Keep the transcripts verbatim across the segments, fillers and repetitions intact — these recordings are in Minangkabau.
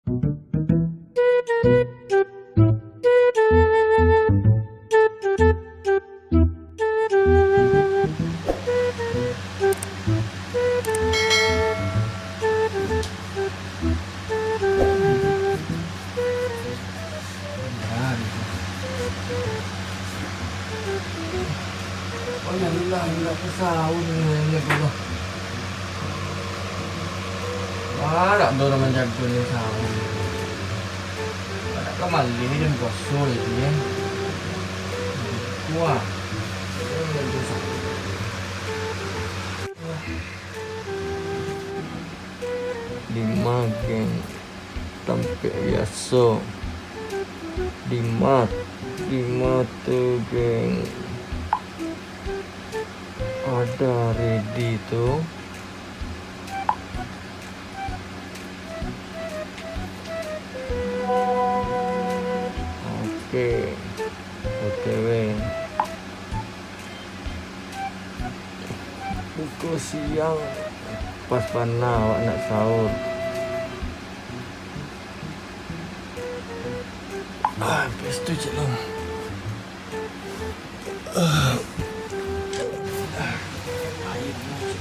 Oh, ya Allah, indak ka sahur ni, ya Allah. Wah, dak ado urang manjago ni sahur. Dak ka maleh den puaso jadi, eh. Wah. Di ma, geng? Tampek biaso. Di ma, di ma tu, geng? Ada ready tu. Oke. Oke, weh. Pukul siang, pas bana awak nak sahur. Ah, habis tu, cik, lah. Ah. Air, cik.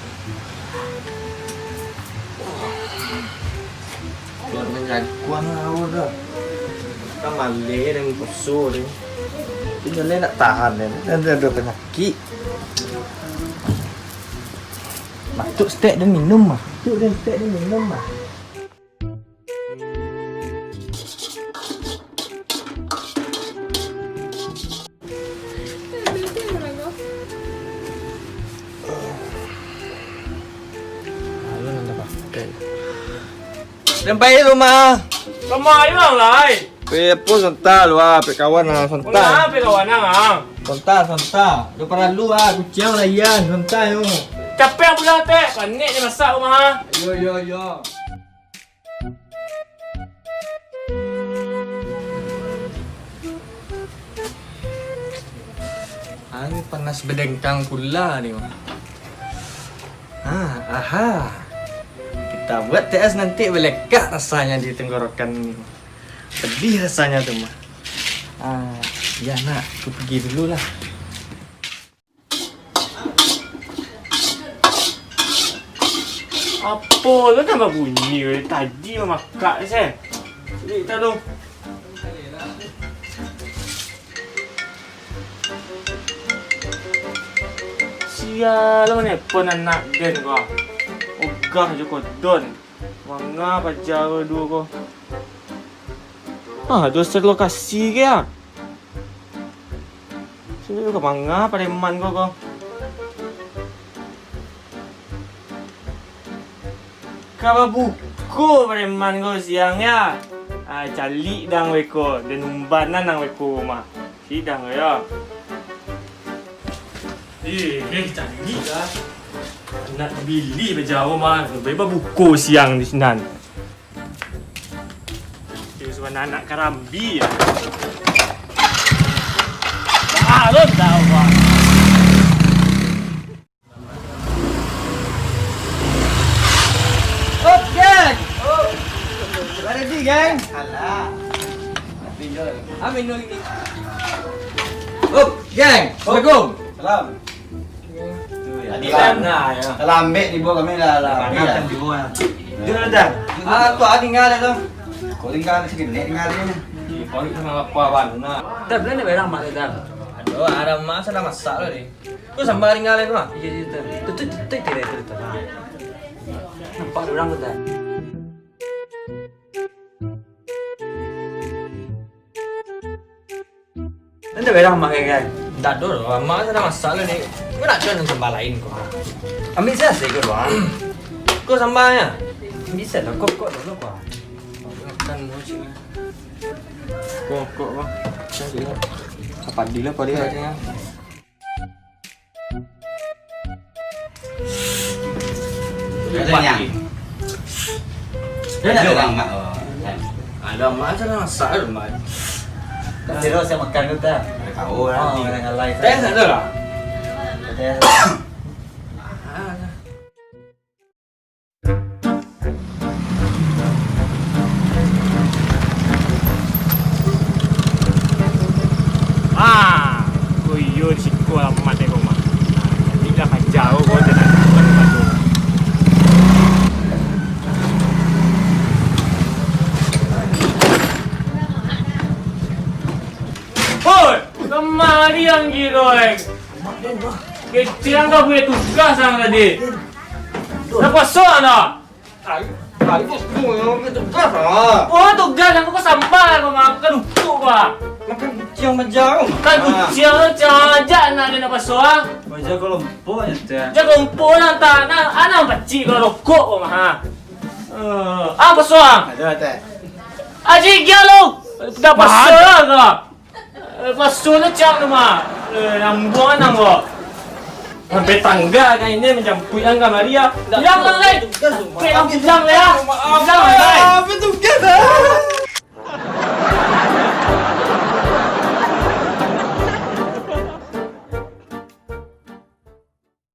Kalau manjaguang sahur tu. Kan maleh den puaso tu. Itu jaleh nak tahan den. Den ado panyakik. Batuk setek den minum mah. Batuk den setek den minum mah. Alun anda pakai. Den pai rumah. Rumah urang lai. Pai apo sonta lu ah, pai kawan ah, sonta. Urang pai kawan ah. Sonta, sonta. Ado paralu ah, kuciang lahian, sonta yo. Capek pulang tek, panek ni masak rumah ah. Yo, yo, yo. Ah, ni panas badengkang pula ni, wah. Ah, aha. Kita buat teh es nanti balekak rasanya di tenggorokan ni. Pedih rasanya tu mah. Ah, ya nak, aku pergi dulu lah. Apo lo tambah bunyi dari tadi mamakak se. Cari tak tu. Sia lo manelpon anak den ko. Ogah jo kodon. Manga paja ko duo ko. Ah, duo set lokasi ke ah. Sudah ka manga pareman ko, ko. Ka babuko pareman ko siang ya. Ah, caliak dang beko, den umbanan dang beko rumah. Sidang ko yo. Eh, eh, caliak lah. Nak bili bajauah mah, babuko siang di sinan. Dia suruh anak karambi ya. Ah, lo tahu, Bang. Up, geng. Ready, geng? Alah. Amin dulu ini. Up, geng. Assalamualaikum. Salam. Tadi lah. Lah ambek tibo kami lah, lah. Mana kan tibo lah. Dia dah. Ah, tu ah, tinggal dah tu. Kau tinggal sikit, nek tinggal dia. Di parit sama apa, Bang? Nah. Dah, boleh nak berang mak dah. Aduh, ada mak sudah masak lah ni. Kau sambal tinggal tu, ah? Iya, iya, tu. Tu, tu, tu, tu, tu, tu, tu. Nampak orang tu dah. Anda berang mak kan? Tak ada lah, mak sudah masak lah ni. Kau nak cuan sambal lain kau. Ambil saya sih kau doang. Kau sambalnya? Bisa lah, kau, kau dulu kau. Makan dulu sih. Kau, kau, kau. Saya sih. Apa dila, apa dia aja ya? Dah kenyang. Dah nak kenyang, Mak? Oh, kan. Ada Mak, ada masak ada Mak. Kan dia rasa makan tu tak? Ada kawan nanti. Teh tak ada lah? Teh. Ah, dah. Tadi ang gilo, eh. Kecil ang ka buek tugas ang tadi. Lah puaso ang dah? Ai, ai, bos, tu yang tugas ah. Oh, tugas ang ko sambal ko makan, duduk ko ah. Makan kuciang maja ko. Kan kuciang tu cajak nak ado nak puaso ah. Maja ko lompo nyo teh. Maja ko lompo nang tak, nang, ah, nang pacik ko rokok ko mah. Eh, ah, puaso ah. Ado teh. Aji gia lo. Dah puaso lah ko. Eh, puaso lah cak tu mah. Eh, nambuang nang ko. Sampai tangga kan ini manjampuik ang kamari ah. Bilang lah, lai. Sampai ang bilang lah, ya. Bilang lah, lai. Apa tugas?